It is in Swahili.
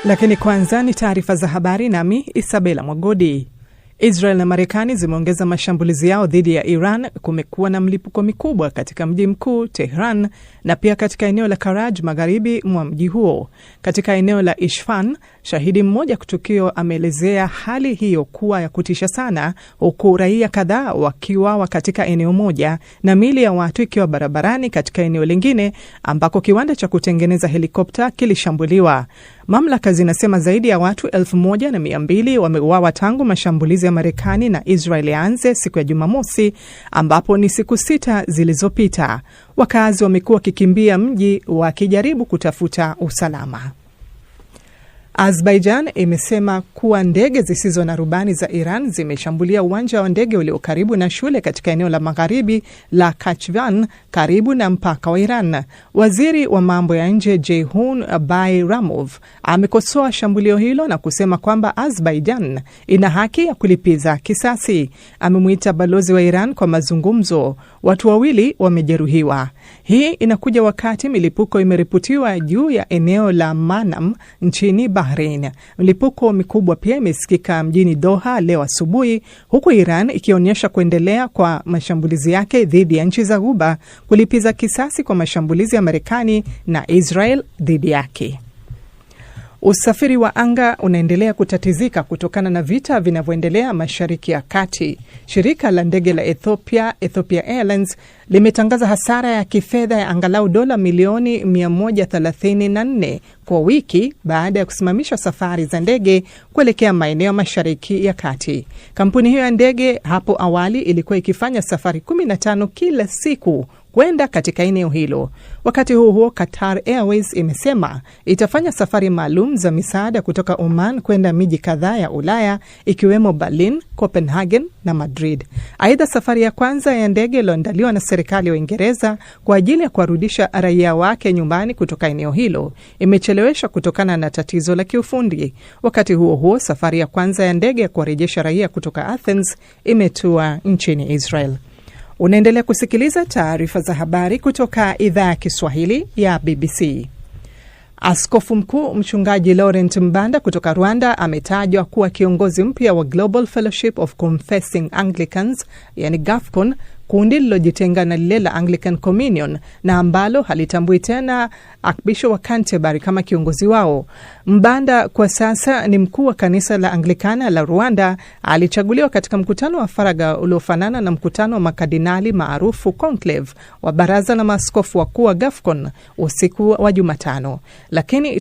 Lakini kwanza ni taarifa za habari, nami Isabela Mwagodi. Israel na Marekani zimeongeza mashambulizi yao dhidi ya Iran. Kumekuwa na mlipuko mikubwa katika mji mkuu Tehran na pia katika eneo la Karaj magharibi mwa mji huo. Katika eneo la Isfahan, shahidi mmoja kutukio ameelezea hali hiyo kuwa ya kutisha sana, huku raia kadhaa wakiwawa katika eneo moja na miili ya watu ikiwa barabarani katika eneo lingine ambako kiwanda cha kutengeneza helikopta kilishambuliwa. Mamlaka zinasema zaidi ya watu 1200 wameuawa tangu mashambulizi ya Marekani na Israel yaanze siku ya Jumamosi, ambapo ni siku 6 zilizopita. Wakazi wamekuwa wakikimbia mji wakijaribu kutafuta usalama. Azerbaijan imesema kuwa ndege zisizo na rubani za Iran zimeshambulia uwanja wa ndege ulio karibu na shule katika eneo la magharibi la Kachvan karibu na mpaka wa Iran. Waziri wa mambo ya nje Jeyhun Bayramov amekosoa shambulio hilo na kusema kwamba Azerbaijan ina haki ya kulipiza kisasi. Amemwita balozi wa Iran kwa mazungumzo. Watu wawili wamejeruhiwa. Hii inakuja wakati milipuko imeripotiwa juu ya eneo la Manam nchini Bahrain. Mlipuko mikubwa pia imesikika mjini Doha leo asubuhi, huku Iran ikionyesha kuendelea kwa mashambulizi yake dhidi ya nchi za Ghuba kulipiza kisasi kwa mashambulizi ya Marekani na Israel dhidi yake. Usafiri wa anga unaendelea kutatizika kutokana na vita vinavyoendelea Mashariki ya Kati. Shirika la ndege la Ethiopia, Ethiopia Airlines, limetangaza hasara ya kifedha ya angalau dola milioni 134 kwa wiki baada ya kusimamisha safari za ndege kuelekea maeneo Mashariki ya Kati. Kampuni hiyo ya ndege hapo awali ilikuwa ikifanya safari 15 kila siku kwenda katika eneo hilo. Wakati huo huo, Qatar Airways imesema itafanya safari maalum za misaada kutoka Oman kwenda miji kadhaa ya Ulaya ikiwemo Berlin, Copenhagen na Madrid. Aidha, safari ya kwanza ya ndege iliyoandaliwa na serikali ya Uingereza kwa ajili ya kuwarudisha raia wake nyumbani kutoka eneo hilo imecheleweshwa kutokana na tatizo la kiufundi. Wakati huo huo, safari ya kwanza ya ndege ya kuwarejesha raia kutoka Athens imetua nchini Israel. Unaendelea kusikiliza taarifa za habari kutoka idhaa ya Kiswahili ya BBC. Askofu Mkuu Mchungaji Laurent Mbanda kutoka Rwanda ametajwa kuwa kiongozi mpya wa Global Fellowship of Confessing Anglicans, yani GAFCON, kundi lililojitenga na lile la Anglican Communion na ambalo halitambui tena Archbishop wa Canterbury kama kiongozi wao. Mbanda kwa sasa ni mkuu wa kanisa la Anglikana la Rwanda. Alichaguliwa katika mkutano wa faragha uliofanana na mkutano wa makardinali maarufu conclave wa baraza la maaskofu wakuu wa GAFCON usiku wa Jumatano, lakini